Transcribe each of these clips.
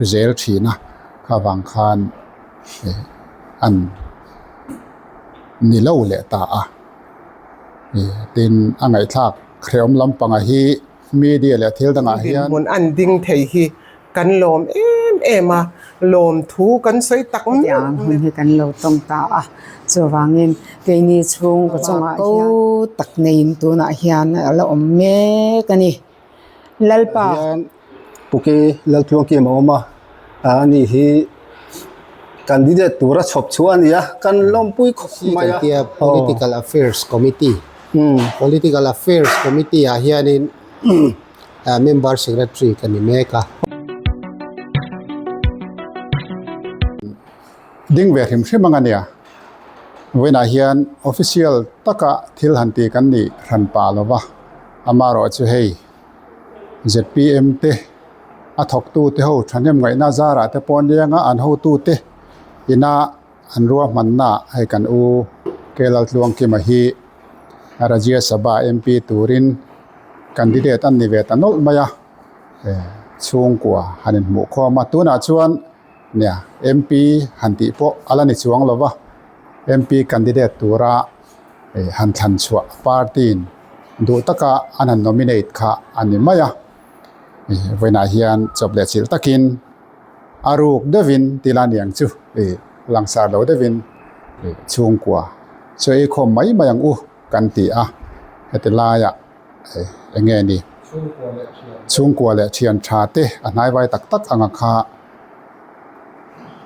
Zel thin a, kha vang khan an ni lo leh ta a. Tin, a ngaihthlak hrehawm lampanga hi media leh thil dangah hian. Dinhmun an ding thei hi kan lawm em em a, lawm thu kan sawi tak meuh Hetiang hun hi kan lo tawng ta a, chuvangin keini chhungkaw chungah hian ko tak neiin tunah hian a la awm mek a ni. Lalpa. Puke Laltluangkim a awm a, ani hi candidate tura chhawp chhuah a ni a, kan lawmpui khawp mai a. Kan tia Political Affairs Committee, Political Affairs Committee ah hianin Member Secretary ka ni mek a. Ding ve hrim hrim ang a nia. Vawiinah hian official taka thil han ti kan nih hran pah lo va, amaherawhchu hei zpm te a thawktu te ho thahnem ngaihna zarah te pawh aniang a an hotu te ina an ruahmanna hei kan u Kelaltluangkima hi Rajya Sabha MP turin candidate an ni ve ta nawlh mai a chhungkua han inhmuh khawm a tunah chuan nia MP han tih pawh a la ni chuang lo va MP candidate tura han thlan chhuah party in duh taka an han nominate kha a ni mai a vawiinah hian chawp leh chilh takin a ruk deuhin ti la niang chu ih langsar lo deuhin ih chhungkua chu ei khawm mai mai ang u kan ti a heti laiah eng nge ni chhungkua leh thian tha te a hnaivai tak tak anga kha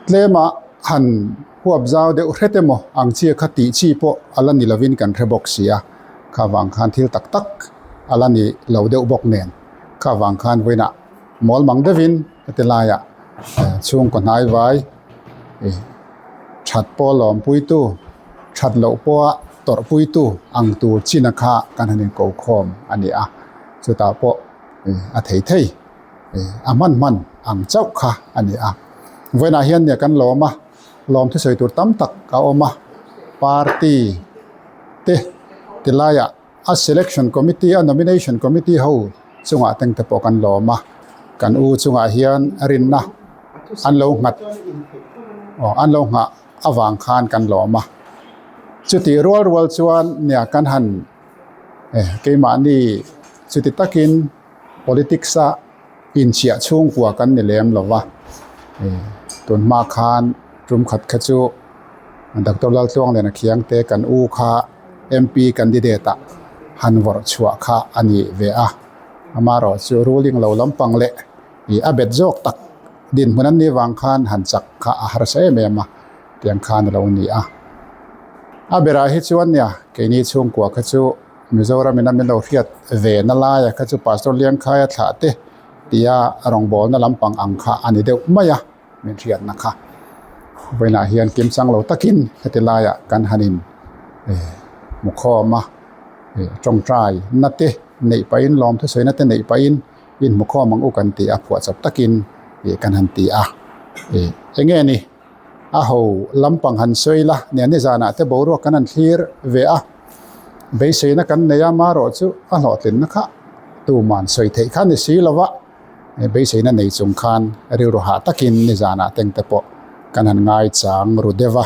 tlema han huap zau deuh hret emaw ang chi kha tih chi pawh a la ni lovin kan hre bawk si a, kha vang khan thil tak tak a la ni lo deuh bawk nen kha vang khan vawiinah mawl mang deuhin heti laiah chhungkaw hnai vai ih that pawh lawmpuitu that loh pawha tawrhpuitu ang tur china kha kan han inko khawm a ni a, chutah pawh ih a thei thei. A hman hman ang chauh kha a ni a. Vawiinah hian nia kan lawm a, lawm thusawi tur tam tak a awm a, party te ti laiah a selection committee a nomination committee ho chungah teng te pawh kan lawm a, kan u chungah hian rinna an lo nghat aw an lo nghah avang khan kan lawm a. Chutih rual rual chuan nia kan han keimahni chuti takin. Politics a inchhiah chhungkua kan ni lem lo va, tun hma khan tum khat kha chu Doctor Laltluangliana Khiangte kan u kha MP candidate ah han vawrh chhuah kha a ni ve a, amaherawh chu ruling lo lampang leh a bet zawk tak dinhmun an nih vang khan han chak kha a harsa em em a, tiang khan a lo ni a. A berah hi chuan nia keini chhungkua kha chu. Mizoram in a min lo hriat ve na laia kha chu Pastor Liangkhaia thlah te tia rawngbawlna lampang ang kha a ni deuh mai a, min hriatna kha. Vawiinah hian kimchang lo takin heti laiah kan han in hmu khawm a, tawngtai na te neih pahin lawmthusawi na te neih pahin inhmu khawm ang u kan ti a, phuahchawp takin kan han ti a, eng nge ni? A ho lampang han sawi la, nia nizanah te boruak kan han thlir ve a, beiseina kan nei a, marawh chu a hlawhtlinna kha tuman sawi theih kha ni si lova, beiseina nei chung khan rilru hah takin nizanah teng te pawh kan han ngaichang ru deuh a,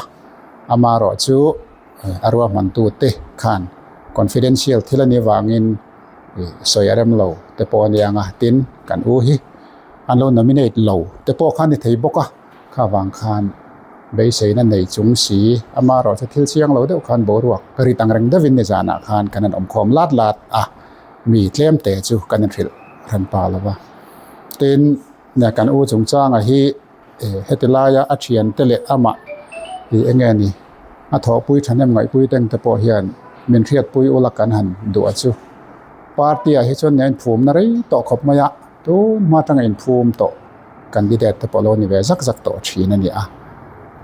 amarawh chu a ruahmantu te khan confidential thil a nih avangin sawi a rem lo te pawh a nia ang a, tin kan u hi an lo nominate lo te pawh kha a ni thei bawk a. Kha vang khan beiseina nei chung si amaherawh chu thil chiang lo deuh khan boruak rit ang reng deuhin nizanah khan kan han awmkhawm lat lat a, mi tlem te chu kan inhrilh hran pa lo va. Tin, kan u chungchanga hi heti laia a thiante leh amah hi eng nge ni a thawhpui thahnem ngaihpui teng te pawh hian min hriatpui ula kan han duh a chu. Party ah hi chuan nia inphumna rei tawh khawp mai a, tun hma atanga inphum tawh. Candidate te pawh lo ni ve zak zak tawh thin a ni a,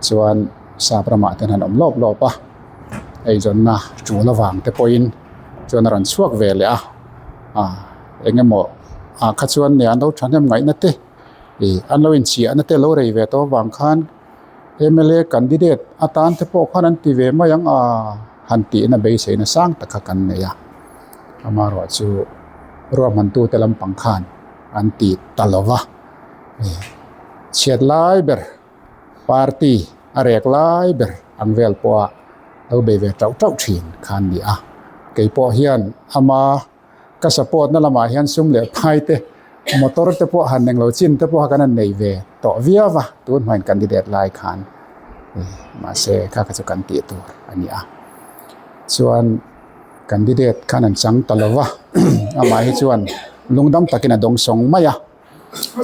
chuan sap ramah te hian an awm lawp lawp a, eizawnna tul avang te pawhin chuan a rawn chhuak ve leh a, ah eng emaw ah kha chuan nia an lo thahnem ngaihna te ih an lo inchhiahna te lo rei ve tawh avang khan mla candidate atan te pawh khan an ti ve mai ang a han tihna beiseina sang tak kha kan nei a, amaherawh chu ruahmantute lampang khan. An ti ta lo va. Chhiat lai ber party a rek lai ber ang vel pawha lo bei ve tauh tauh thin kha an ni a. Kei pawh hian ama ka support na lamah hian sum leh phai te motor te pawh han englo chin te pawh kan han nei ve tawh viau a tun hmain candidate lai khan mahse kha kha chu kan tih tur a ni a. Chuan candidate khan an chang ta lo va amah hi chuan lungdam takin a dawng sawng mai a.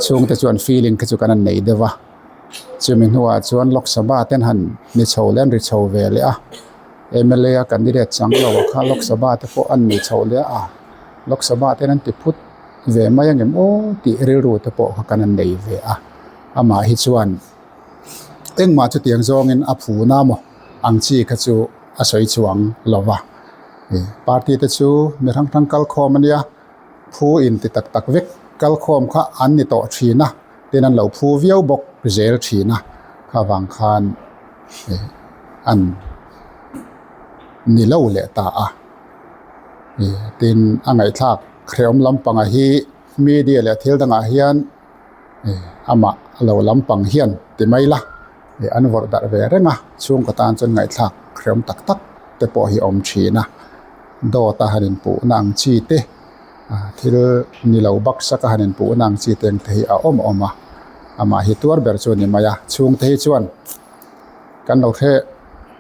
Chhungte chuan feeling kha chu kan han nei deuh a, chumi hnuah chuan Lok Sabha ten han ni chho leh an ri chho ve leh a, mla a candidate chang lo a kha Lok Sabha te pawh an ni chho leh a, Lok Sabha ten an ti phut ve mai angem aw tih rilru te pawh kha kan han nei ve a, amah hi chuan engmah chutiang zawngin a phu na maw ang chi kha chu a sawi chuang lo va, party te chu mi hrang hrang kal khawm a nia. Phu in ti tak tak vek kalkhawm kha an ni tawh thin a, tin an lo phu viau bawk zel thin a, kha vang khan an ni lo leh ta a. Tin a ngaihthlak hrehawm lampangah hi media leh thil dangah hian amah lo lampang hian ti mai la an vawrh darh ve reng a, chhungkaw tan chuan ngaihthlak hrehawm tak tak te pawh hi a awm thin a. Dawt a han inpuhna ang chi te thil ni lo baksak a han inpuhna ang chi te ang te hi a awm awm a, amah hi tuar ber chu a ni mai a, chhungte hi chuan kan lo hre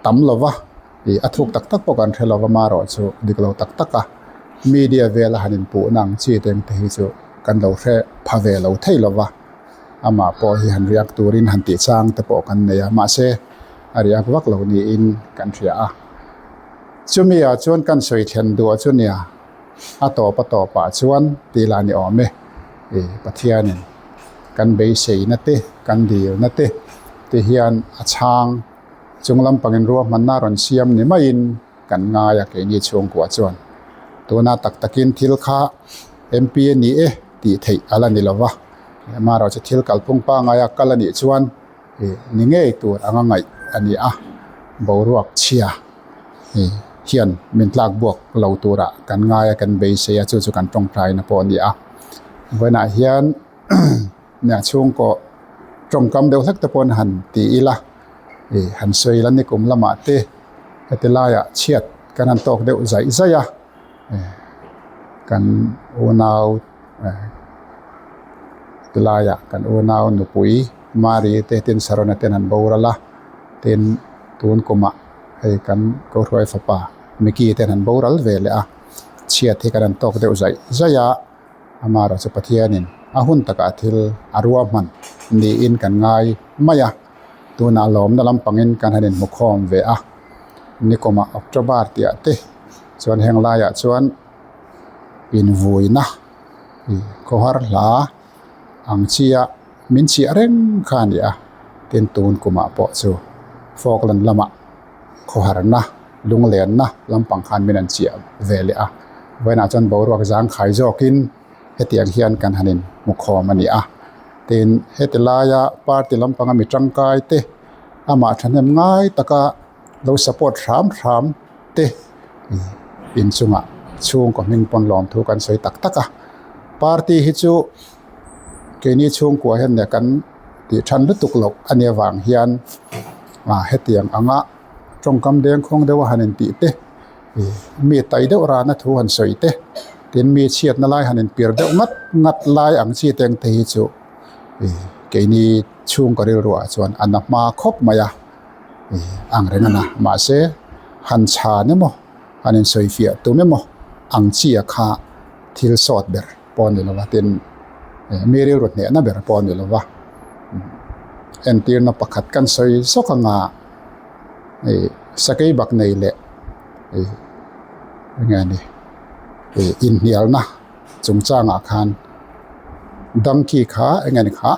tam lo va, ih a thuk tak tak pawh kan hre lo va marawh chu dik lo tak tak a, media vel a han inpuhna ang chi te ang te hi chu kan lo hre pha ve lo thei lo va, amah pawh hi han riak turin han tih chang te pawh kan nei a, mahse a riak vak lo niin kan hria a. Chumi ah chuan kan sawi thlen duh chu nia, a tawp a tawp ah chuan tih lah ni awm e, ih Pathianin kan beiseina te, kan dilna te ti hian a chhang chung lampangin ruahmanna rawn siam ni maiin kan ngai a keini chhungkua chuan. Tuna tak takin thil kha MP a ni e tih theih a la ni lo va, amaherawhchu thil kalphung pangngaia kal a nih chuan ih ni ngei tur anga ngaih a ni a, boruak chhia ih hian min tlak buak lo turah kan ngai a kan beisei a chu chu kan tawngtaina pawh a ni a vawiinah hian nia chhungkaw tawngkam deuh hlek te pawh han ti ila ih han sawi ila nikum lamah te heti laiah chhiat kan han tawk deuh zaih zaih a kan unau. Tilaiah kan unau nupui Mari te tin Sarona ten an boral a, tin tun kumah hei kan Kohruai fapa Mickey ten an boral ve leh a, chhiat hi kan han tawk deuh zaih zaih a, amaherawhchu Pathianin a hun takah thil a ruahman niin kan ngai mai a, tunah lawmna lampangin kan han inhmukhawm ve a, nikumah October tihah te chuan heng laiah chuan. Invuina khawhar hla ang chia min chhiah reng kha a ni a, tin tun kumah pawh chu Falkland lamah khawharna lunglenna lampang khan min an chiah ve leh a, vawiinah chuan boruak zangkhai zawkin hetiang hian kan han inhmu khawm a ni a, tin heti laia party lampanga mi tangkai te amah thahnem ngai taka lo support hram hram te inchungah chhungkaw hming pawn lawm thu kan sawi tak tak a party hi chu keini chhungkua hian nia kan tih than lutuk loh a nih avang hian ah hetiang anga tawngkam dengkhawng deuh a han intih te ih mi tai deuh rana thu han sawi te tin mi chhiatna lai han inpir deuh ngat ngat lai ang chi te ang te hi chu ih keini chhungkaw rilruah chuan a na hma khawp mai a. Ang reng a na. Mahse, han chhan emaw, han insawifiah tum emaw ang chi a kha thil sawt ber pawh a ni lo va, tin mi rilru hnehna ber pawh a ni lo va. Entirna pakhat kan sawi zawk anga sakei bak nei leh eng nge ni inhnialna chungchangah khan donkey kha eng nge ni kha.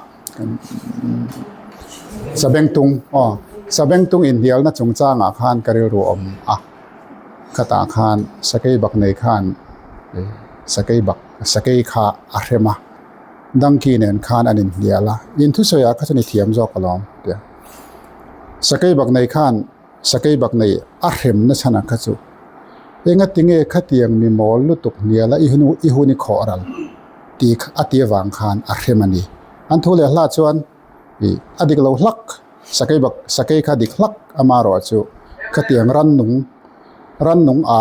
Sabengtung aw sabengtung inhnialna chungchangah khan ka rilru a awm a khatah khan sakei bak nei khan sakei bak sakei kha a hrem a donkey nen khan an inhnial a in thusawi ah kha chuan i thiam zawk alawm tia sakei bak nei khan sakei bak nei a hremna chhan ang kha chu engatinge khatiang mi mawl lutuk hnial a i hun i hun i khawh ral tih a ti avang khan a hrem a ni. An thu leh hla chuan Ih a dik lo hlak sakei bak sakei kha dik hlak amaherawh chu khatiang rannung rannung a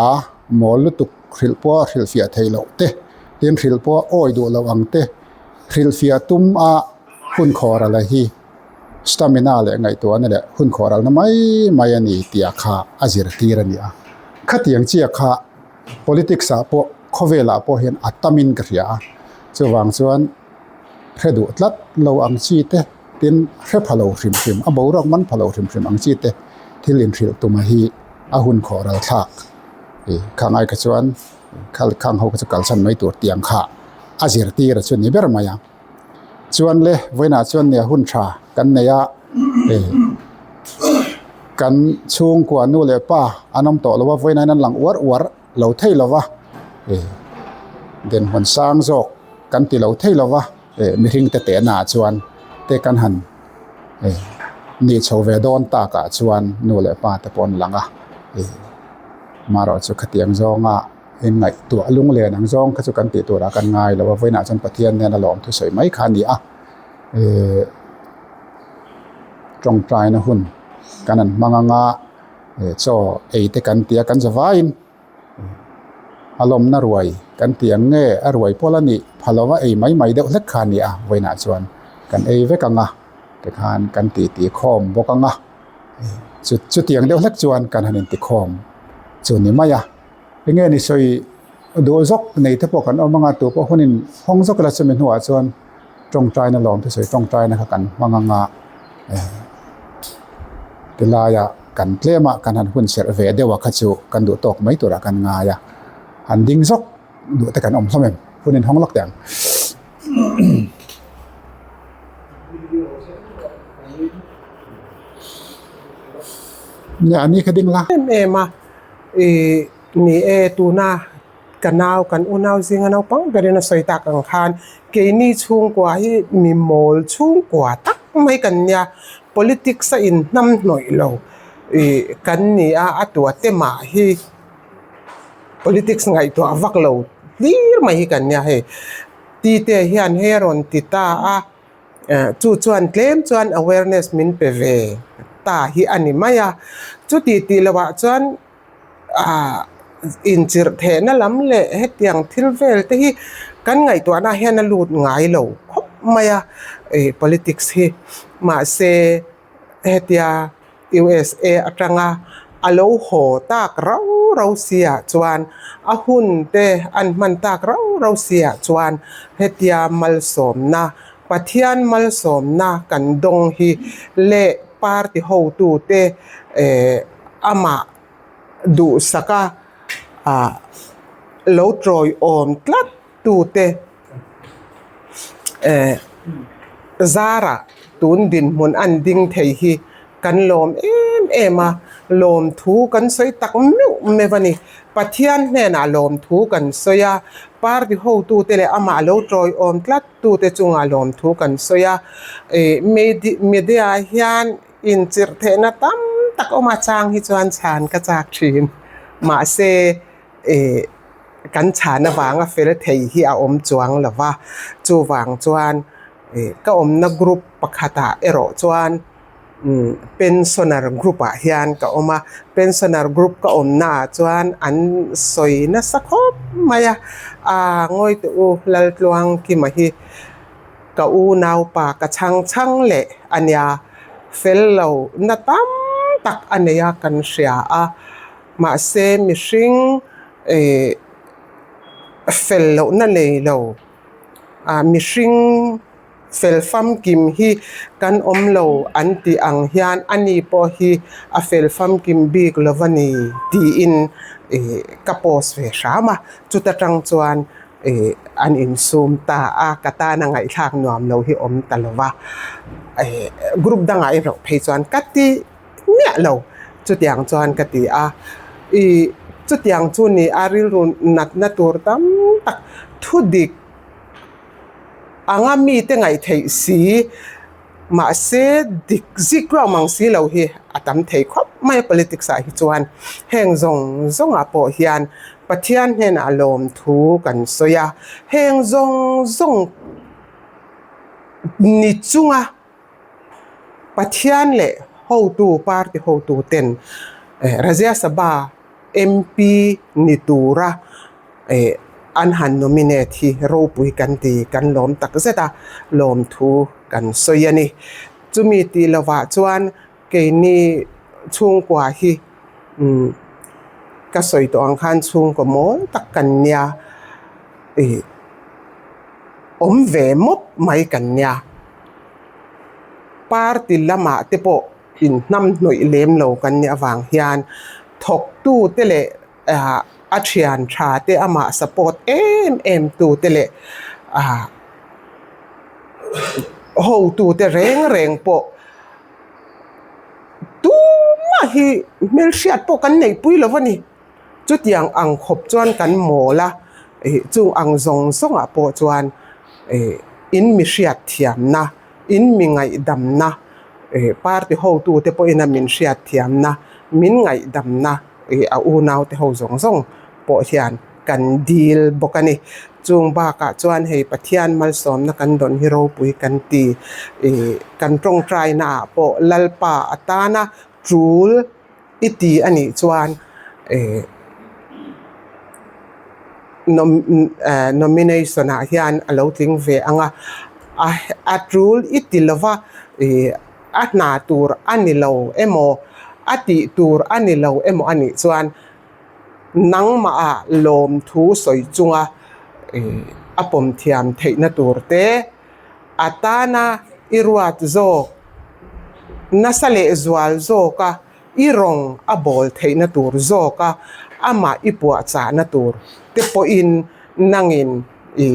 mawl lutuk hrilh pawh a hrilhfiah theih loh te tin hrilh pawh a awi duh loh ang te hrilhfiah tum a hun khawr ala hi stamina leh ngaihtuahna leh hun khawr alna mai mai a ni tih ah kha a zirtir a ni a khatiang chiah kha politics ah pawh khawvel ah pawh hian a tamin ka hria a chuvang chuan hre duh tlat lo ang chi te tin hre pha lo hrim hrim a boruak man pha lo hrim hrim ang chi te thil inhrilh tuma hi a hun khawh ral thlak ih khang ai kha chuan khang ho kha chu kalsan mai tur tiang kha a zirtir a chu ni ber mai a chuan le vawiinah chuan nia hun tha kan nei a ih kan chhungkua nu leh pa an awm tawh lo a vawiinah hian an lang uar uar lo thei lo va ih dinhmun sang zawk kan ti lo thei lo va ih mihring te tehna ah chuan te kan han ih nih chho ve dawn tak ah chuan nu leh pa te pawh an lang a ih marawh chu khatiang zawnga inngaihtuah lunglen ang zawng kha chu kan tih turah kan ngai lo a vawiinah chuan Pathian nen a lawm thusawi mai kha a ni a ih tawngtaina hun kan han hmang anga ih chaw ei te kan ti a kan za vaiin a lawmna ruai kan ti ang nge a ruai pawl a nih pha lova ei mai mai deuh hlek kha a ni a vawiinah chuan kan ei vek ang a tikhan kan titi khawm bawk ang a chu chutiang deuh hlek chuan kan han intikhawm chu ni mai a enge ni sawi duh zawk nei te pawh kan awm ang a tu pawh hunin hawng zawk ila chumi hnuah chuan tawngtaina lawm te sawi tawngtaina kha kan hmang ang a tilaiah kan tlem a kan han hun serh ve deuh a kha chu kan duh tawk mai turah kan ngai a han ding zawk duh te kan awm hlawm em hun in hawng lawk teh ang. Nia ni kha ding la. Em em a ih ni e tuna ka nau kan unau zinga naupang berin a sawi tak ang khan keini chhungkua hi mi mawl chhungkua tak mai kan nia politics a inhnam hnawih lo ih kan ni a a tua te mah hi politics ngaihtuah vak lo hlir mai hi kan nia hei tite hian hei a rawn ti ta a chu chuan tlem chuan awareness min pe ve ta hi a ni mai a chuti tih loh ah chuan ah inchirh thehna lam leh hetiang thil vel te hi kan ngaihtuahna ah hian a lut ngai lo khawp mai a ih politics hi mahse hetia USA atanga a lo haw tak rau rau si ah chuan a hun te an hman tak rau rau si ah chuan hetia malsawmna Pathian malsawmna kan dawng hi leh party hotute eh amah duhsaka ah lo tawiawm tlat tute eh zara tun dinhmun an ding thei hi kan lawm em em a lawmthu kan sawi tak meuh meuh a ni Pathian hnenah lawmthu kan sawi a party hotute leh amah lo tawiawm tlat tute chungah lawmthu kan sawi a ih media hian inchirh theihna tam tak awm a chang hi chuan chhan ka chak thin mahse ih kan chhan avanga fel thei hi a awm chuang lo va chuvang chuan ih ka awmna group pakhatah erawh chuan umm pensioner group ah hian ka awm a pensioner group ka awmna ah chuan an sawi nasa khawp mai a aaa ngawi teh u Laltluangkima hi ka unaupa ka chhang chhang leh a nia fel lo na tam tak a nei a kan hria a mahse mihring ih fel lohna nei lo ah mihring fel famkim hi kan awm lo an tih ang hian ani pawh hi a fel famkim bik lo a ni tiin ih ka post ve hram a chuta tang chuan ih an insum ta a ka tana ngaihthlak nuam lo hi awm ta lo va ih group dangah erawh phei chuan ka ti miah lo chutiang chuan ka ti a ih chutiang chu ni a rilru natna tur tam tak thu dik anga mite ngaihtheih si mahse dik zik ruang mang si lo hi a tam thei khawp mai a politics ah hi chuan heng zawng zawng ah pawh hian Pathian hnenah lawmthu kan sawi a heng zawng zawng ni chunga. Pathian leh hotu party hotu ten Rajya Sabha MP ni tura an han nominate hi ropui kan ti kan lawm tak zet a, lawmthu kan sawi a ni. Chumi tih lovah chuan keini chhungkua hi ka sawi tawh ang khan chhungkaw mawl tak kan nia ih awm ve mawp mai kan nia. Party lamah te pawh inhnamhnawih lem lo kan nih avang hian thawktute leh a thian tha te amah support em em tu te leh ah hotu te reng reng pawh tumah hi hmelhriat pawh kan neihpui lo a ni. Chutiang ang khawp chuan kan mawl a, ih chung ang zawng zawngah pawh chuan ih in mi hriat thiamna, in mi ngaihdamna, ih party hotute pawhin a min hriat thiamna, min ngaihdamna ih a unaute ho zawng zawng pawh hian kan dil bawk a ni. Chung bakah chuan hei Pathian malsawmna kan dawn hi ropui kan ti, ih kan tawngtainaah pawh Lalpa atana tul I ti a nih chuan nomination ah hian a lo tling ve ang a, a tul i ti lo va, a hna tur a ni lo emaw, a tih tur a ni lo emaw a nih chuan nangmah ah lawmthu sawi chunga a pawm thiam theihna tur te a tana i ruat zawk nasa leh zual zawka i rawng a bawl theihna tur zawka amah i puahchahna tur te pawhin nangin i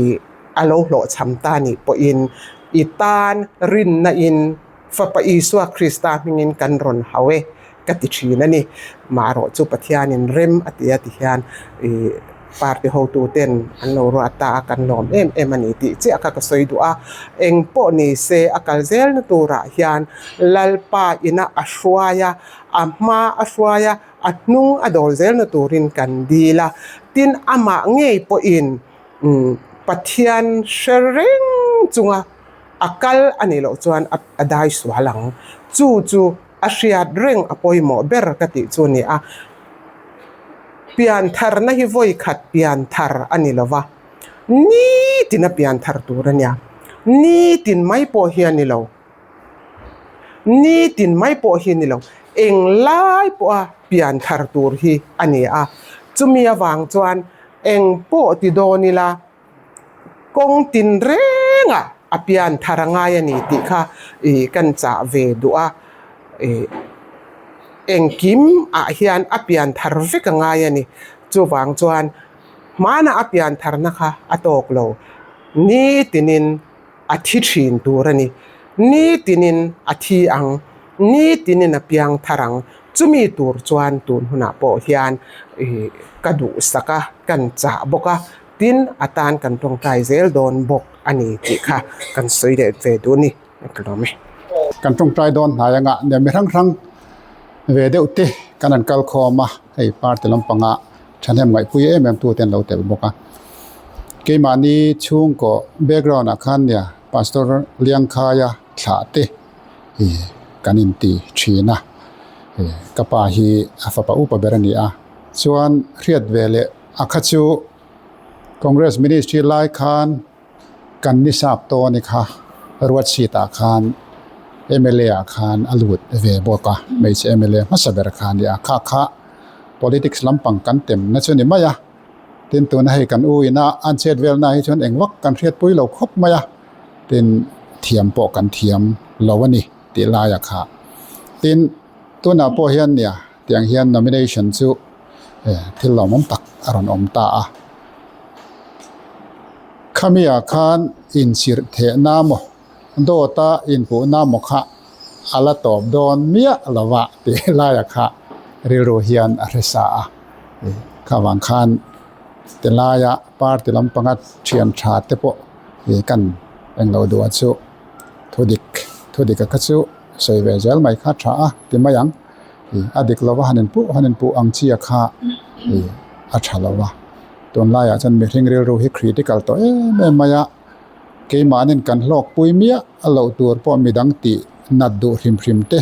a lo hlawhchham ta nih pawhin i tan rinna in Fapa Isua Krista hmingin kan rawn hau e ka ti thin a ni. Marawh chu Pathianin rem a ti a ti hian i party hotuten an lo ruat ta a, kan lawm em em a ni tih chiah kha ka sawi duh a. Eng pawh ni se a kal zelna turah hian Lalpa ina a hruai a, a hma a hruai a, a hnung a dawl zelna turin kan dil a. Tin, amah ngei pawhin Pathian hre reng chunga a kal a nih loh chuan a dai sual ang. Chu chu a hriat reng a pawimawh ber ka tih chu a ni a. Pian tharna hi vawi khat pian thar a ni lo va, nitin a pian thar tur a nia. Nitin mai pawh hi a ni lo. Nitin mai pawh hi a ni lo. Eng lai pawha pian thar tur hi a ni a. Chumi avang chuan eng pawh ti dawn ila, Kawng tin rengah a pian thar a ngai a ni tih kha ih kan chah ve duh a, ih engkim ah hian a pian thar vek a ngai a ni. Chuvang chuan hmanah a pian tharna kha a tawk lo, nitinin a thi thin tur a ni. Nitinin a thi ang, nitinin a piang thar ang. Chumi tur chuan tun hunah pawh hian ih ka duhsak a, kan chah bawk a. Tin, a tan kan tawngtai zel dawn bawk a ni tih kha kan sawi leh ve duh a ni, ka lawm e. Kan tawngtai dawn hnai anga nia mi hrang hrang ve deuh te kan han kal khawm a, hei party lampanga thahnem ngaihpui em em tu te an lo tel bawk a. Keimahni chhungkaw background ah khan nia Pastor Liangkhaia thlah te ih kan inti thin a, ka pa hi a fapa upa ber a ni a, chuan hriat ve leh A kha chu Congress Ministry lai khan kan nisap tawh a ni kha, ruat seat ah khan mla ah khan a lut ve bawk a, hmeichhe mla hmasa ber kha a ni a, kha kha politics lampang kan tem na chu a ni mai a, tin tuna hei kan u ina an chet vel na hi chuan eng vak kan hriatpui lo khawp mai a, tin thiam pawh kan thiam lo a ni tih laia kha, tin tunah pawh hian nia. Tiang hian nomination chu thil lawmawm tak a rawn awm ta a. Khami ah khan inchirh thehna maw, dawta inpuhna maw kha a la tawp dawn miah lo va tih laia kha rilru hian a hre sa a. Kha vang khan tilaia party lampanga thian tha te pawh kan englo duh chu thudik thudik a kha chu sawi ve zel mai kha tha a ti mai ang. A dik lova han inpuh han inpuh ang chi a kha ih a tha lo va, tunlaiah chuan mihring rilru hi critical tawh em em mai a, keimahnin kan hlawkpui miah a loh tur pawh midang tih nat duh hrim hrim te,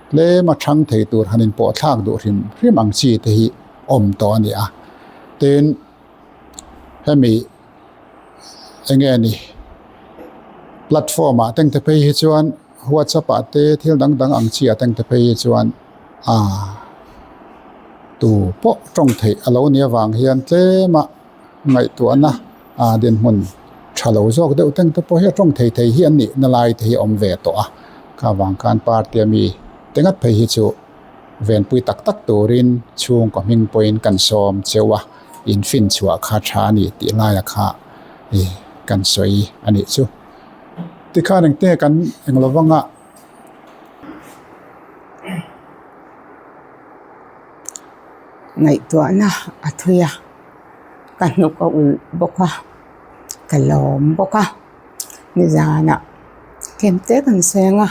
tlem a chhang thei tur han inpawh thlak duh hrim hrim ang chi te hi awm tawh a ni a. Tin, hemi eng nge ni platform ah tengte phei hi chuan whatsapp ah te thil dang dang ang chi ah tengte phei hi chuan ah tu pawh tawng theih a lo nih avang hian tlem a ngaihtuahna ah dinhmun tha lo zawk deuh tengte pawh hi a tawng thei thei hi an nih na lai te hi a awm ve tawh a, kha vang khan party a mi te ngat phei hi chu venpui tak tak turin chhungkaw hming pawhin kan sawm cheu a, in finchhuah kha tha a ni tih laia kha ih kan sawi a nih chu. Tikhan engte kan eng lo vanga. Ngaihtuahna a thui a, ka hnuk a ulh bawk a, ka lawm bawk a. Nizanah tlem te kan seng a,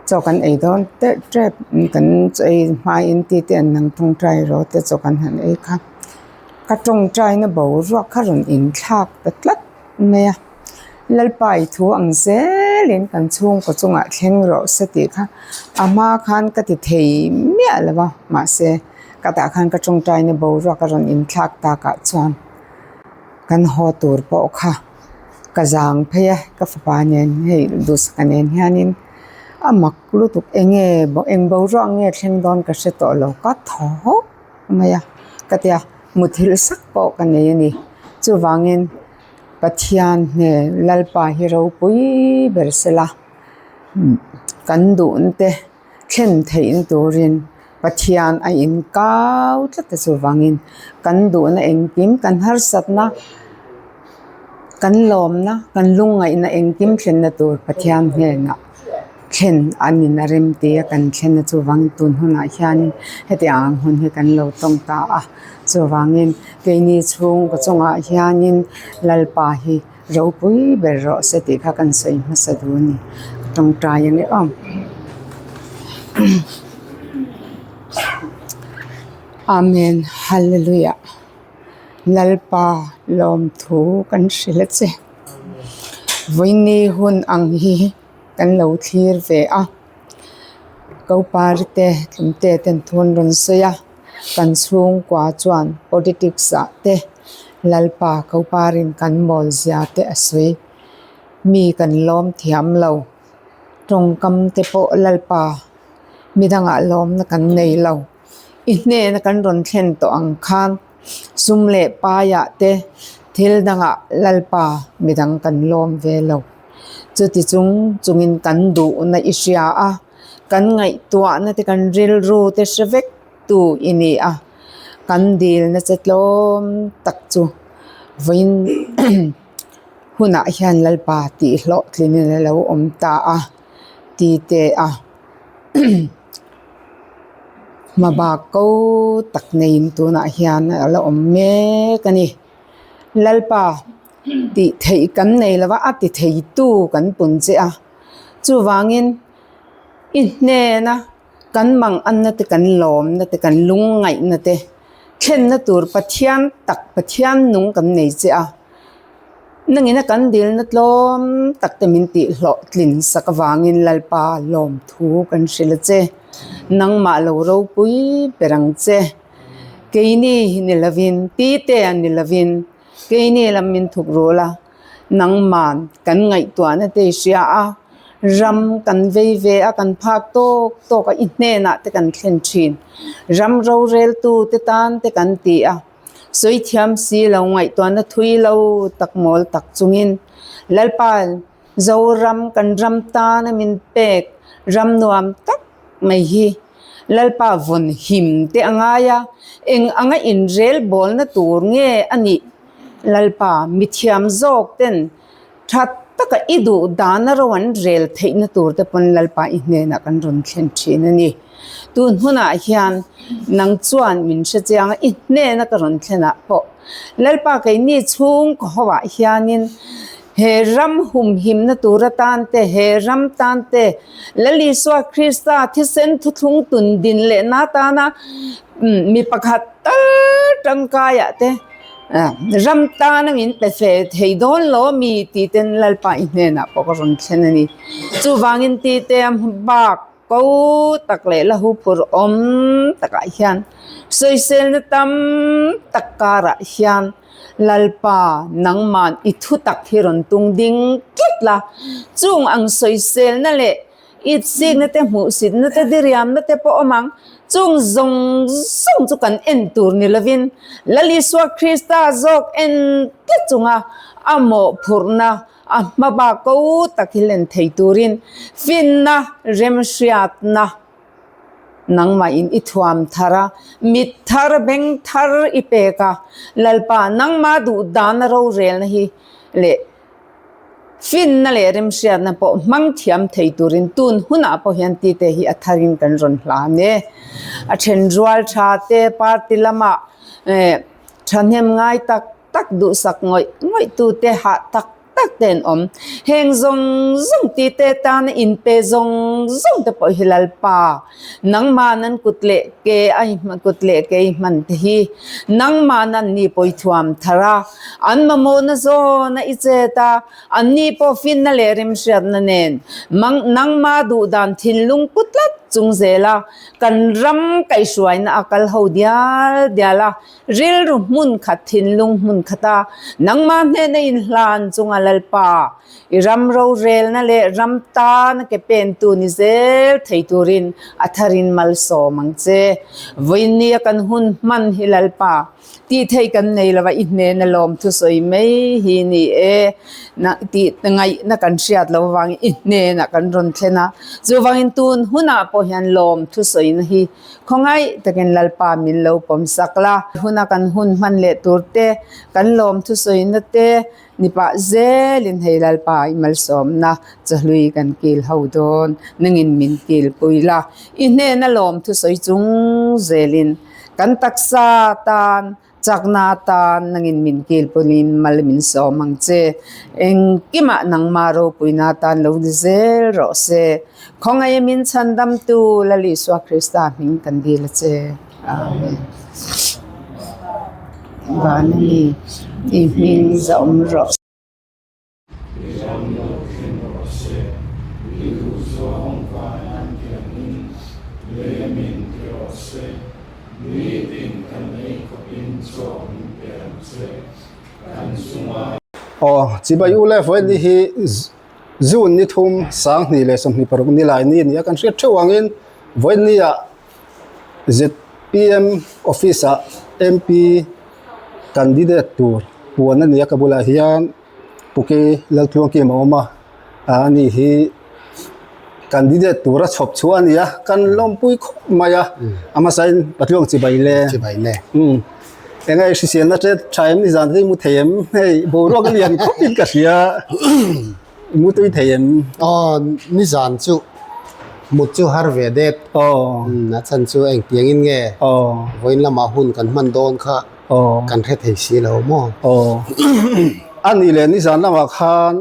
chaw kan ei dawn tep tep kan chaw ei hmain titi an nang tawngtai rawh te chaw kan han ei kha ka tawngtaina boruak kha rawn inthlak ta tlat mai a, Lalpa i thu ang zelin kan chhungkaw chungah thleng rawh se tih kha a hma khan ka ti thei miah lo va mahse ka tah khan ka tawngtaina boruak a rawn inthlak takah chuan. Kan haw tur pawh kha ka zang phei a, ka fapa nen hei duhsaka nen hianin a mak lutuk eng nge eng boruak nge thleng dawn ka hre tawh lo ka thaw hawk mai a ka tia muthilh sak pawh ka nei a ni. Chuvangin Pathian hne Lalpa hi ropui ber sela kan duhna te. Thlen theihna turin Pathian a inkau tlat a chuvangin kan duhna engkim, kan harsatna, kan lawmna, kan lungngaihna engkim thlenna tur Pathian hnenah thlen an in a rem ti a kan thlen a chuvangin tun hunah hianin hetiang ang hun hi kan lo tawng ta a chuvangin keini chhungkaw chungah hianin Lalpa hi Ropui ber rawh se tih kha kan sawi hmasa duh a ni. Ka tawngtai ang e aw. Amen Hallelujah Lalpa lawmthu kan hrilh a che. Vawiini hun ang hi kan lo thlir ve a. Kopari te tlumte ten thu an rawn sawi a. Kan chhungkua chuan politics ah te Lalpa Koparin kan mawl zia te a sawi. Mi kan lawm thiam lo. Tawngkam te pawh Lalpa midangah lawmna kan nei lo. I hnena kan rawn thlen tawh ang khan sum leh paiah te thil dangah Lalpa midang kan lawm ve lo. Chuti chung chungin kan duhna i hria a. Kan ngaihtuahna te kan rilru te hre vek tu i ni a, kan dilna che tlawm tak chu vawiin hunah hian Lalpa tih hlawhtlinin a lo awm ta a ti teh a. Hmabak ko tak neiin tunah hian a la awm mek a ni. Lalpa tih theih kan nei lova a ti theitu kan pun che a. Chuvangin i hnena kan manganna te, kan lawmna te, kan lungngaihna te thlenna tur Pathian tak, Pathian nung kan nei che a. Nangina kan dilna tlawm tak te min tih hlawhtlin sak avangin Lalpa lawmthu kan hrilh a che. Nangmah lo ropui ber ang che. Keini hi ni lovin, Tite a ni lovin, keini lam min thuk rul a. Nangman kan ngaihtuahna te i hria a, ram kan vei ve a, kan phak tawk tawk a, i hnenah te kan thlen thin. Ram roreltu te tan te kan ti a, sawi thiam si lo ngaihtuahna thui lo tak mawl tak chungin Lalpa Zoram kan ram tana min pek ram nuam tak mai hi Lalpa vawn him te a ngai a, eng anga inrel bawlna tur nge a nih? Lalpa, mithiam zawk ten tha taka i duh dana ro an rel theihna tur te pawn Lalpa i hnenah kan rawn thlen thin a ni. Tun hunah hian nang chuan min hre chiang a, i hnena ka rawn thlenah pawh Lalpa keini chhungkaw hoah hianin he ram humhimna tur atan te, he ram tan te, Lal Isua Krista thisen thuthlung tun din lehna atana mi pakhat tal tangkaiah te. Ram tana min pe fe thei dawn lo mi tih ten Lalpa i hnenah pawh ka rawn thlen a ni. Chuvangin tite a hmabak ko tak leh la huphur awm takah hian sawiselna tam tak karah hian Lalpa nangman i thutak hi rawn tung ding tlat la. Chung ang sawiselna leh Itsikna te, hmuhsitna te, diriamna te pawh awm ang. Chung zawng zawng chu kan en tur ni lovin Lal Isua Krista zawk en tlat chunga a mawhphurhna a hmabak ko tak hi len thei turin finna, remhriatna nangmahin i thuam thar a, mit thar, beng thar i pek a, Lalpa nangma duhdana rorelna hi leh Finna leh remhriatna pawh hmang thiam thei turin tun hunah pawh hian tite hi a tharin kan rawn hlan e. A then rual tha te party lamah thahnem ngai tak tak duhsak ngawih ngawih tute hah tak tak te an awm. Heng zawng zawng tite tana inpe zawng zawng te pawh hi Lalpa nangmah nan kut leh ke a kut leh ke i hman te hi nangmah nan ni pawi thuam thar a. An mamawhna zawn a i chet a, anni pawh finna leh remhriatna nen mang nangma duhdan thinlung pu tlat chung zel a, kan ram kaihhruaina a kal ho dial dial a, rilru hmun khat thinlung hmun khat a, nangma hnena inhlan chunga Lalpa i ram rorelna leh ram tana ke pentu ni zel thei turin a tharin malsawm ang che. Vawinia kan hun hman hi Lalpa. Tih theih kan nei lo a, i hnena lawm thusawi mai hi ni e. Na tih ngaihna kan hriat lo avangin i hnenah kan rawn thlen a. Chuvangin tun hunah pawh hian lawm thusawina hi khawngaih takin Lalpa min lo pawm sak la. Huna kan hun hman leh tur te, kan lawm thusawina te ni pah zelin hei Lalpa i malsawmna chahlui kan kil ho dawn. Nangin min kilpui la. I hnena lawm thusawi chung zelin. Kan taksa tan, chakna tan nangin min kilpawlin mal min sawm ang che. Engkimah nangmah ropuina tan lo ni zel rawh se. Khawngaih min chhandamtu Lal Isua Krista hming kan dil a che. Amen. Vana mi i hming zahawm rawh. I ram lo thleng rawh se, i duhzawng van an tiangin lei min ti rawh se, nitin kan ei khawpin chaw min pe ang che, kan chunga. Aw, chibai u le vawiin ni hi June ni thum 2026 ni lai ni a ni a, kan hriat theuh angin vawiin ni ah zpm office ah MP candidate tur puan a ni a ka bulah hian Puke Laltluangkim a awm a ani hi candidate tura chhawp chhuah a ni a kan lawmpui khawp mai a a hmasain Patluang chibai le chibai le umm eng nge hriselna te tha em ni zan te hi mu thei em hei boruak a lian khawp in ka hria mu tui thei em aw nizan chu mut chu har ve det aw a chhan chu engtiang in nge aw vawiin lamah hun kan hman dawn kha Aw. Kan hre thei si lo maw? Aw. A nih leh nizan lamah khan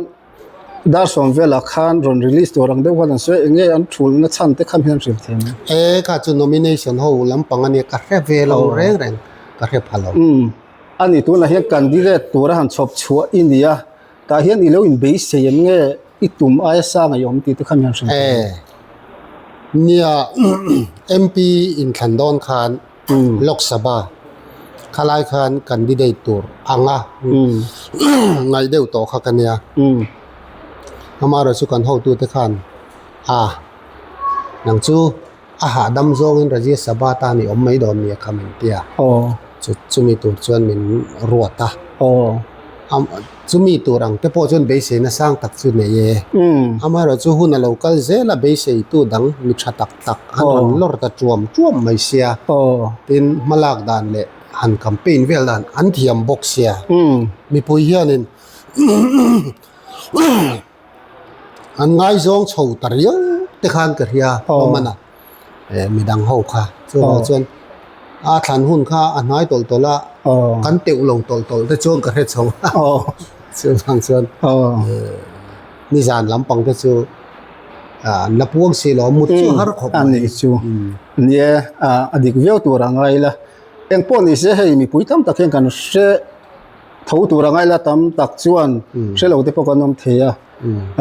dar sawm velah khan rawn release tur ang deuh khan an sawi a, eng nge an thulna chhan te kha hian hrilh thei ang? E kha chu nomination ho lampang a nia, ka hre ve lo reng reng, ka hre pha lo. Umm. A nih tunah hian candidate tura han chhawp chhuah i ni a, tah hian i lo inbeisei em nge i tum aia sang a i awm tih te kha hian hrilh thei ang? E. Nia, MP inthlan dawn khan Lok Sabha khalai khan candidate tur anga ngaih deuh tawh kha ka nia. Amaherawhchu chu kan hotute khan a nang chu a hahdam zawngin Rajya Sabha tan i awm mai dawn nia kha min ti a. Chumi tur chuan min ruat a. Chumi tur ang te pawh chuan beiseina sang tak chu nei e. Amaherawhchu hun a lo kal zel a beiseitu dang mi tha tak tak an rawn lawr ta tuam tuam mai sia. Tin, hmalak dan leh han campaign vel dan an thiam bawk sia. Mipui hianin An ngaizawng chho ta riau te khan ka hria awm a na midang ho kha chuvang chuan a thlan hun kha a hnai tawlh tawlh a kan teuh lo tawlh tawlh te chuan ka hre chho a chuvang chuan nizan lampang te chu an la puang si lo a mut chu har khawp mai. A nih chu nia a dik viau tur a ngai la engpawh ni se hei mipui tam tak hian kan hre. tho tur a ngaila tam tak chuan hre lo te pawh kan awm thei a.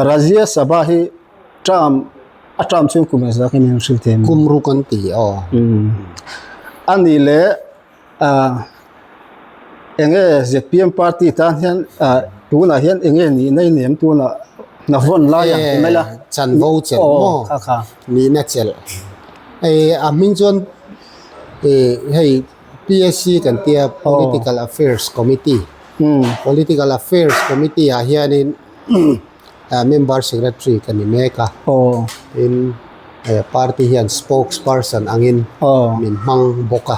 Rajya Sabha hi term a term chhung kum engzah khin in hrilh thei a ni? Kum ruk an ti aw. A nih leh enge zpm party tan hian tunah hian enge nihna i nem tunah hna vawn lai ang ti mai a. Chanvo chelh maw? Kha kha. Nihna chelh. A hming chuan hei PAC kan tia Political Affairs Committee. Political Affairs Committee ah hianin member secretary ka ni mek a. Tin party hian spokesperson angin min hmang bawk a.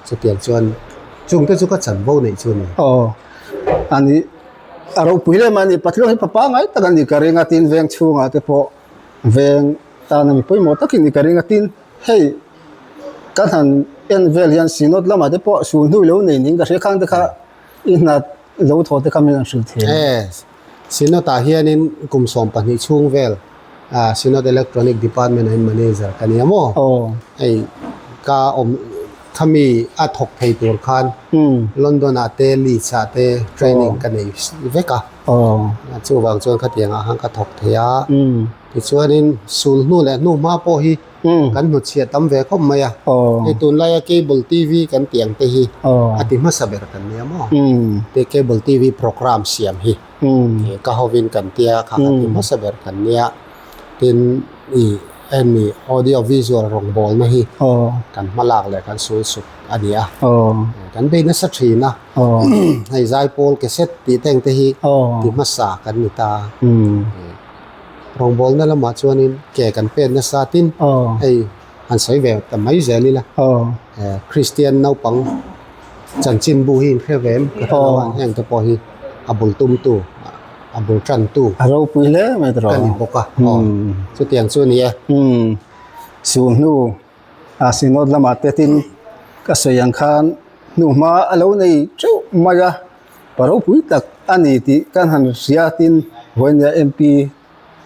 Chutiang chuan chungte chu ka chanvo neih chu a ni. A ni a ropui lem a ni. Pathian hi papa ngai tak a ni ka ring a tin veng chhungah te pawh veng tana mi pawimawh takin ni ka ring a tin hei Ka han en vel hian Synod lamah te pawh sul hnu lo nei niin ka hria khang te kha i hna lo thaw te kha min han hrilh thei a. Yes, Synod ah hianin kum 12 chhung vel Synod Electronic Department ah hian Manager ka nia maw? Aw. Hei ka awm khami a thawk thei tur khan London ah te Leeds ah te training ka nei vek a. Aw. Chuvang chuan khatiang ah khan ka thawk thei a. Tichuanin sul hnu leh hnu hma pawh hi Kan hnutchhiah tam ve khawp mai a. Hei tunlaia cable TV kan tih ang te hi a ti hmasa ber kan nia maw? Te cable TV program siam hi ka hovin kan tia kha a ti hmasa ber kan nia. Tin i hemi audio visual rawngbawlna hi kan hmalak leh kan sul suk a ni a. Kan bei nasa thin a. Hei zaipawl cassette tih te ang te hi ti hmasa kan ni ta. Rawngbawlna lamah chuanin ke kan pet nasa tin hei han sawi ve ta mai zel ila Kristian naupang chanchinbu hi inhre ve em ka hre lo a heng te pawh hi a bul tumtu a bul tantu a ropui hle mai tawh ka ni bawk a chutiang chu a ni e. Chu hnu a Synod lamah te tin ka sawi ang khan hnuhma a lo nei teuh mai a. Pa ropui tak a ni tih kan han hria tin vawinia MP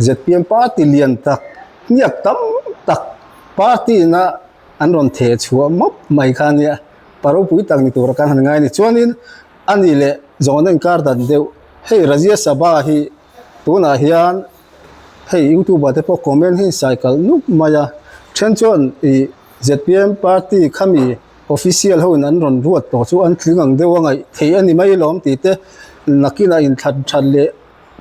zpm party lian tak hniak tam tak party ina an rawn theh chhuah mawp mai kha ania pa ropui tak ni tura kan han ngai a ni. Chuanin a ni leh zawhna inkar dan deuh hei Rajya Sabha hi tunah hian hei youtube ah te pawh comment hi in sai kalh nup mai a then chuan ih zpm party khami Official ho in an rawn ruat tawh chu an tling ang deuh a ngaih theih a ni mai lawm tih te nakinah inthlan that leh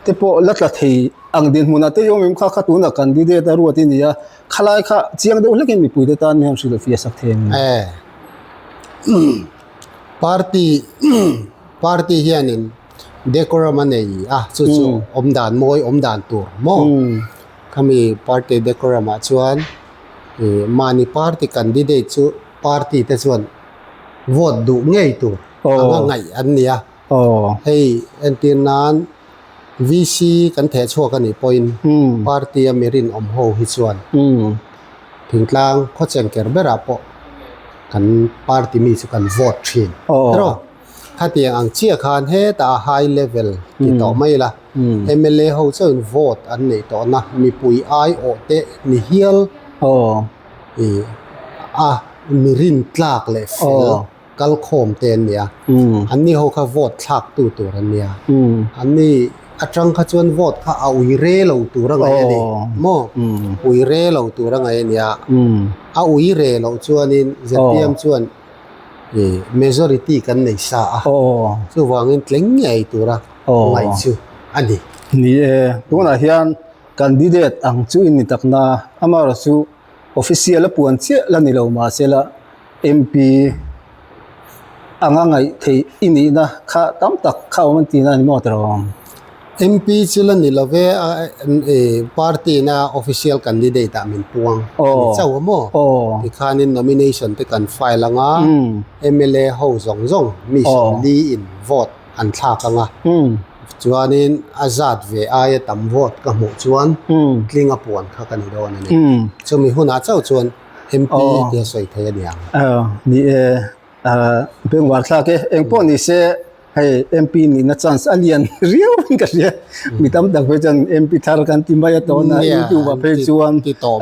te pawh la tla thei ang dinhmunah te i awm em kha kha tunah candidate a ruat i ni a khalai kha chiang deuh hlekin mipui te tan hian hrilh fiah sak thei a ni. E party party hianin decorum a nei a chu chu awmdan mawi awmdan tur maw khami party decorum ah chuan Mahni party candidate chu party te chuan vote duh ngei tur anga ngaih an ni a. Hei entir nan VC kan theh chhuak a nih pawhin party a mi rinawm ho hi chuan thingtlang khawcheng ker berah pawh kan party mi chu kan vote thin. Khatiang ang chiah khan hetah high level ti tawh mai ila, mla ho chuan vote an neih tawhna mipui aiawh te ni hial i a mi rintlak leh fel kalkhawm te an ni a, anni ho kha vote thlak tu tur an ni a, anni atang kha chuan vote kha a ui re lo tur a ngaih a ni maw, ui re lo tur a ngaih a ni a, a ui re loh chuanin zpm chuan Majority kan nei sa a, chuvangin tleng ngei tura ngaih chu a ni. Ni e, tunah hian candidate ang chu in ni takna, amaherawh chu official a puan chiah la ni lo mahsela MP anga ngaih theih i nihna kha tam tak kha awm an tihna a ni maw tiraw? MP chu la ni lo ve a, party na official candidate ah min puang a ni chauh a maw? Tikhanin nomination te kan file ang a, mla ho zawng zawng mi 40 in vote an thlak ang a, chuanin a zat ve aia tam vote ka hmuh chuan tling a puan kha ka ni dawn a ni. Chumi hunah chauh chuan MP tia sawi thei a ni ang. Ni e, bengvar thlak e, engpawh ni se. Hei MP nihna chance a lian riau in ka hria. Mi tam tak phei chuan MP thar kan ti mai a tawn a, YouTube ah phei chuan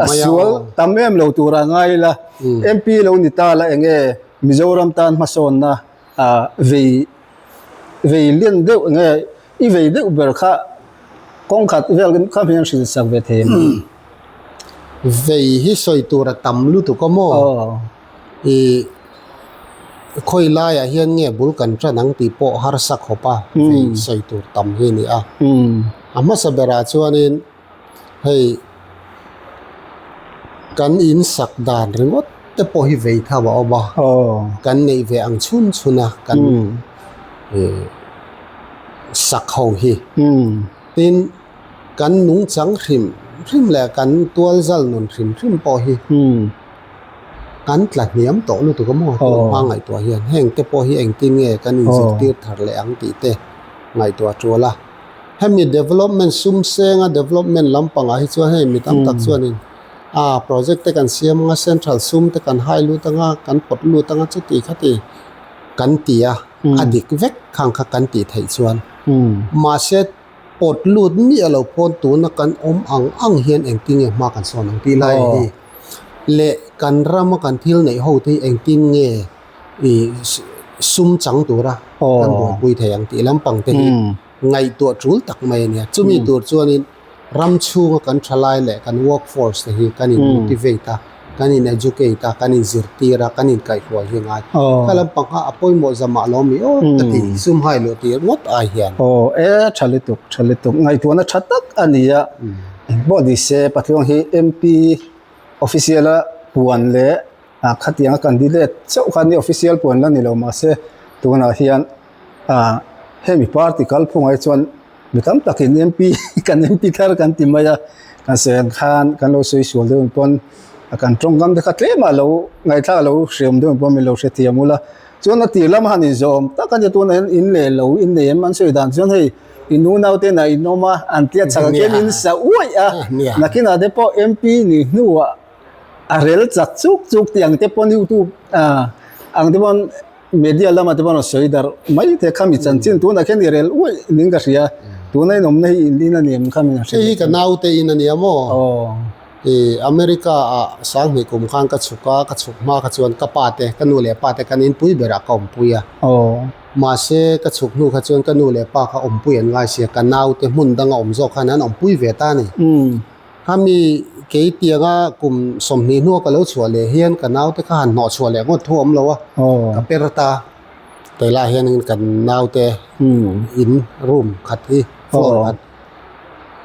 a sual tam em lo tur a ngai ila. MP lo ni ta la enge Mizoram tan hmasawnna vei vei lian deuh nge i vei deuh ber kha kawng khat vel kha hian hrilh sak ve thei em? Vei hi sawi tur a tam lutuk a maw? I khawi laiah hian nge bul kan tan ang tih pawh harsa khawp a vei sawi tur tam hi a ni a. A hmasa berah chuanin hei kan in sak dan ringawt te pawh hi vei tho a awm a, kan neih ve ang chhun chhun a kan sak ho hi. Tin, kan nungchang hrim hrim leh kan tualzal nun hrim hrim pawh hi kan tla hniam tawh lutuk a maw tun hma ngaihtuah hian heng te pawh hi engtin nge kan inzirtir thar leh ang tih te ngaihtuah tul a. Hemi development sum senga development lampangah hi chuan hei mi tam tak chuanin a project te kan siam anga central sum te kan hai lut anga kan pawt lut anga chuti khati kan ti a a dik vek khang kha kan tih theih chuan mahse pawt lut miah lo pawn tuna kan awm ang ang hian engtin nge hma kan sawn ang tih lai hi leh kan rama kan thil neih ho te hi engtin nge ih sum chang tura kan buaipui thei ang tih lampang te hi ngaihtuah tul tak mai a nia. Chumi tur chuanin ram chhunga kan thalai leh kan workforce te hi kan in motivate a, kan in educate a, kan in zirtir a, kan in kaihhruai hi a ngai. Kha lampang kha a pawimawh zamah lo mi aw ka ti sum hai luh tir ngawt ai hian. Aw e tha lutuk tha lutuk ngaihtuahna tha tak a ni a, engpawh ni se Pathian hi MP official a puan leh Ah khatianga candidate chauh kha ni official puan la ni lo mahse tunah hian ah hemi party kalphungah hi chuan mi tam takin MP kan MP thar kan ti mai a kan sawi ang khan kan lo sawi sual deuh ang pawn kan tawngkam te kha tlem ah lo ngaihthlak lo hriam deuh ang pawn min lo hrethiam ula chuan a tir lam han inzawm tak a nia tunah hian in leh lo in nei em an sawi dan chuan hei in unau te nah in awm a an tiat chak ah khian in sa uaih a nakinah te pawh MP ni hnuah a rel chak chuk chuk tih ang te pawn youtube ah ang te pawn media lamah te pawn a sawi darh mai te kha mi chanchin tunah khian i rel uaih ning ka hria tuna in awmna hi in in a ni em kha min hei hi ka naute in a nia maw i America ah sanghnih kum khan ka chhuk a ka chhuk hma kha chuan ka pa te ka nu leh pa te kan inpui berah ka awmpui a mahse ka chhuk hnu kha chuan ka nu leh pa kha awmpui an ngai sia ka naute hmun danga awm zawk khan an awmpui ve ta a ni. Khami kei tianga kum 20 hnua ka lo chhuah leh hian ka naute kha han hnawh chhuah leh ngawt thu a awm lo a, ka per ta. Tailah hian kan naute in room khat hi floor khat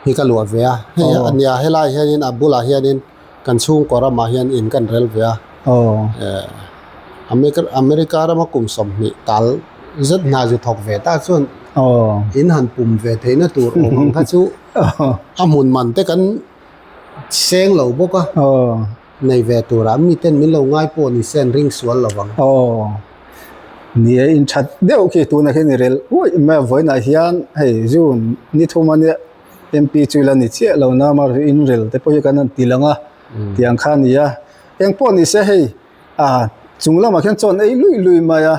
hi ka luah ve a. Hei a nia helai hianin a bulah hianin kan chhungkaw ramah hian in kan rel ve a. America rama kum 20 tal zet hna zu thawk ve ta chuan in han pum ve theihna tur awm ang kha chu A hmun man te kan seng lo bawk a, nei ve turah miten min lo ngai pawh ni se an ring sual lo vang. Aw, ni e, in that deuh khi tunah khian i rel uaih mai a, vawiinah hian hei June ni thum a nia MP chu ila ni chiah lo na mar in rel te pawh hi kan han ti lang a tiang kha a ni a, eng pawh ni se hei A chung lamah khian chawn ei luih luih mai a,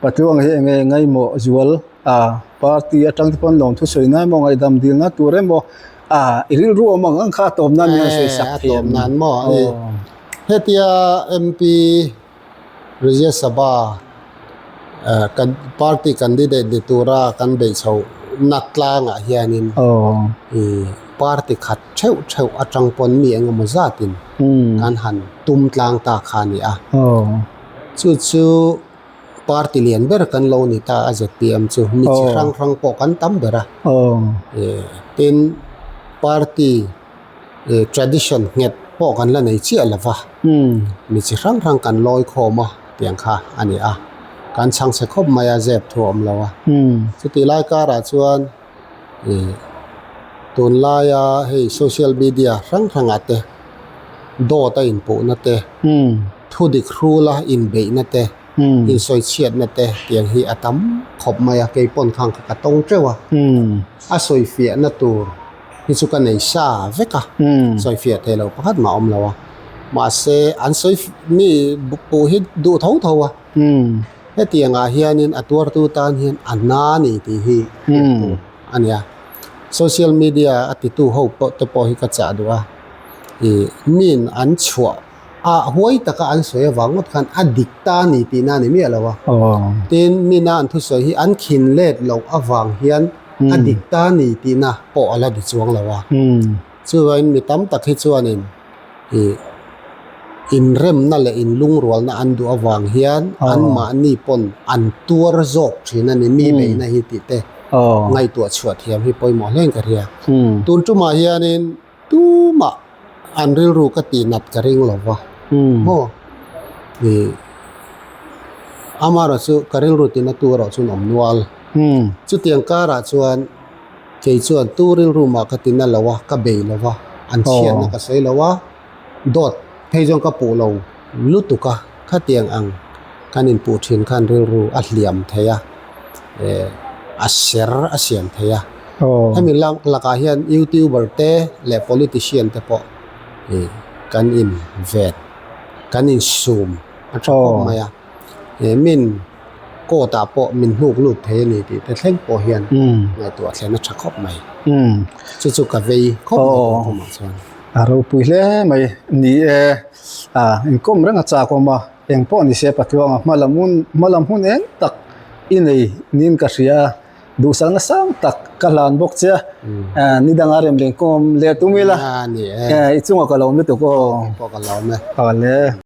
Patluang hi enge ngaimawh zual a party atang te pawn lawmthu sawi na emaw ngaihdam dilna tur emaw a i rilru awm ang ang kha a tawp nan hian sawi sak thei a tawp nan maw a hetia MP Rajya Sabha kan party candidate ni tura kan beih chho na tlangah hianin party khat theuh theuh atang pawn mi engemaw zatin kan han tum tlang ta kha a ni a. Chu chu party lian ber kan lo ni ta a zpm chu mi chi hrang hrang pawh kan tam ber a. Tin, party tradition nghet pawh kan la nei chiah lo va, mi chi hrang hrang kan lawi khawm a tiang kha a ni a. Kan chhangchhe khawp mai a zep thu a awm lo a. Chutih lai karah chuan Tunlaia hei social media hrang hrangah te dawt a inpuhna te, thudik hrula inbeihna te, insawichhiatna te tiang hi a tam khawp mai a, kei pawn khang kha ka tawng teuh a, a sawifiahna tur hi chu ka nei sa vek a, sawifiah thei lo pakhat mah a awm lo a, mahse an sawi mi puh hi duh tho tho a. Hetiangah hianin a tuartu tan hian a na a ni tih hi hriat tur a ni a. Social media a titu ho pawh te pawh hi ka chah duh a, ih miin an chhuah A huai taka an sawi avang ngawt khan a dik ta a ni tihna a ni miah lo a. Tin, mina an thusawi hi an khin let loh avang hian a dik ta a ni tihna pawh a la di chuang lo a. Chuvangin mi tam tak hi chuanin ih inremna leh inlungrualna an duh avang hian anmahni pawn an tuar zawk thin a ni, mi beihna hi tih te ngaihtuah chhuah thiam hi pawimawh hlein ka hria. Tun tumah hianin Tumah an rilru ka tih nat ka ring lo va, maw? Ih, amaherawh chu ka rilru tihna tu erawh chuan awm nual. Chutiang karah chuan kei chuan tu rilru mah ka tina lo a, ka bei lo va, an chhiatna ka sawi lo a, dawt phei chuan ka puh lo lutuk a, khatiang ang kan inpuh thin khan rilru a hliam thei a, eh a ser a siam thei a. Hemi lakah hian youtuber te leh politician te pawh ih kan in vet kan insum a tha khawp mai a, eh min court ah pawh min hnuk lut thei a ni tih te thleng pawh hian ngaihtuah thlen a tha khawp mai. Chu chu ka vei khawp mai tun tumah chuan. A ropui hle mai ni e, a inkawm reng a chak awm a, eng pawh ni se Patluanga hma lam hun hma lam hun eng tak i nei niin ka hria a, duhsakna sang tak ka hlan bawk che a, ni danga rem leng kawm leh tum ila, i chungah ka lawm lutuk aw. Pawh ka lawm e. Awle.